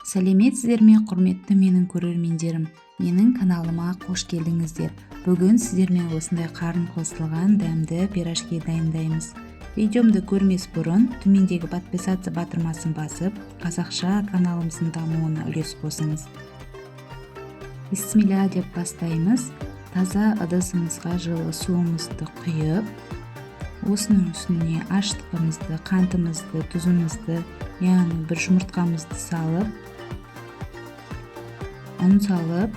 Сәлеметсіздер ме, құрметті менің көрермендерім! Менің каналыма қош келдіңіздер. Бүгін сіздермен осындай қарын қосылған дәмді пирожки дайындаймыз. Видеомды көрмес бұрын төмендегі подписаться батырмасын басып, қазақша каналымыздың дамуына үлес қосыңыз. Бисмилля деп бастаймыз. Таза ыдысымызға жылы суымызды құйып, осының үстіне ашытқымызды, қантымызды, тұзымызды, яғни бір жұмыртқамызды салып, ұн салып,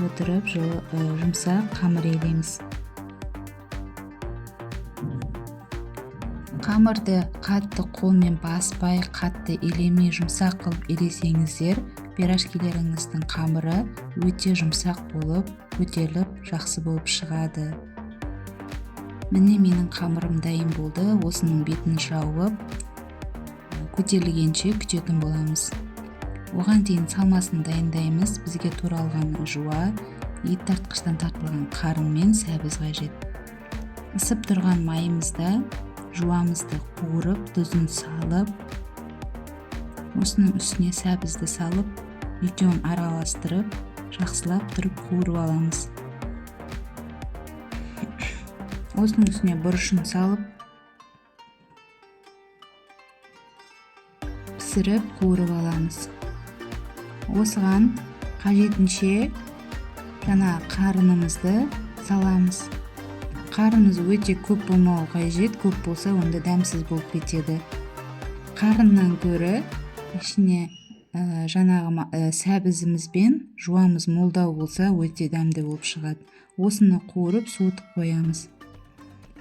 отырып жылы, жұмсақ қамыр елейміз. Қамырды қатты қолмен баспай, қатты елемей, жұмсақ қылып елесеңіздер, пирожкилеріңіздің қамыры өте жұмсақ болып, көтеріліп, жақсы болып шығады. Міне менің қамырым дайын болды. Осының бетін жауып, көтерілгенше күтетін боламыз. Оған дейін салмасын дайындаймыз. Бізге туралған жуа, ет тартқыштан тартылған қарын мен сәбіз қажет. Ысып тұрған майымызда жуамызды қуырып, тұзын салып, осының үстіне сәбізді салып, екеуін араластырып, жақсылап тұрып қуырып аламыз. Осының үстіне бұрышын салып, пісіріп қуырып аламыз. Осыған қажетінше жаңа қарынымызды саламыз. Қарынымыз өте көп болмауы қажет, көп болса онда дәмсіз болып кетеді. Қарыннан гөрі ішіне жаңағы сәбізіміз бен жуамыз молдау болса өте дәмді болып шығады. Осыны қуырып суытып қоямыз.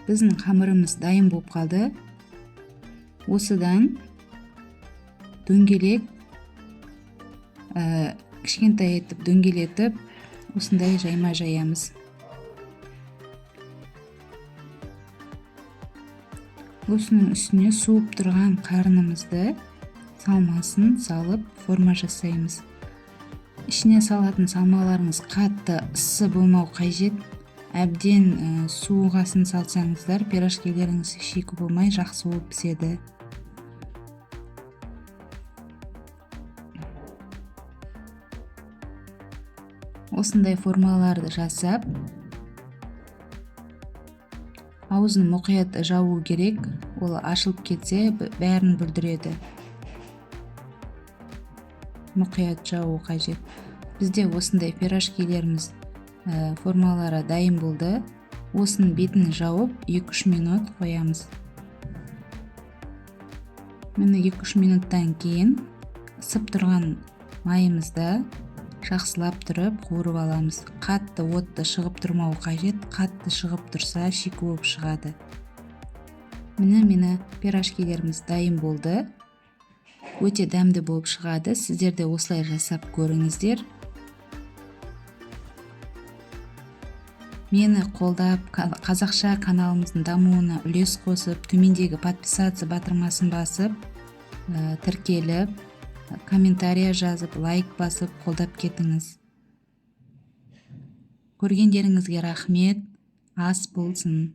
Біздің қамырымыз дайын болып қалды. Осыдан дөңгелек, кішкентай етіп дөңгелетіп, осындай жайма жаямыз. Осының үстіне суып тұрған қарынымызды салмасын салып форма жасаймыз. Ішіне салатын салмаларыңыз қатты ыссы болмау қажет. Әбден суығасын салсаңыздар, пирожкилеріңіз шикі болмай жақсы болып піседі. Осындай формаларды жасап, аузын мұқият жабу керек, ол ашылып кетсе бәрін бүлдіреді. Мұқият жабу қажет. Бізде осындай пирожкилеріміз формалары дайын болды. Осының бетін жауып 2-3 минут қоямыз. Міне 2-3 минуттан кейін ысып тұрған майымызды жақсылап тұрып қуырып аламыз. Қатты отты шығып тұрмау қажет, қатты шығып тұрса шикі болып шығады. Міне мені пирожкилеріміз дайын болды. Өте дәмді болып шығады. Сіздер де осылай жасап көріңіздер. Мені қолдап, қазақша каналымыздың дамуына үлес қосып, төмендегі подписаться батырмасын басып, тіркеліп, комментария жазып, лайк басып, қолдап кетіңіз. Көргендеріңізге рахмет. Ас болсын.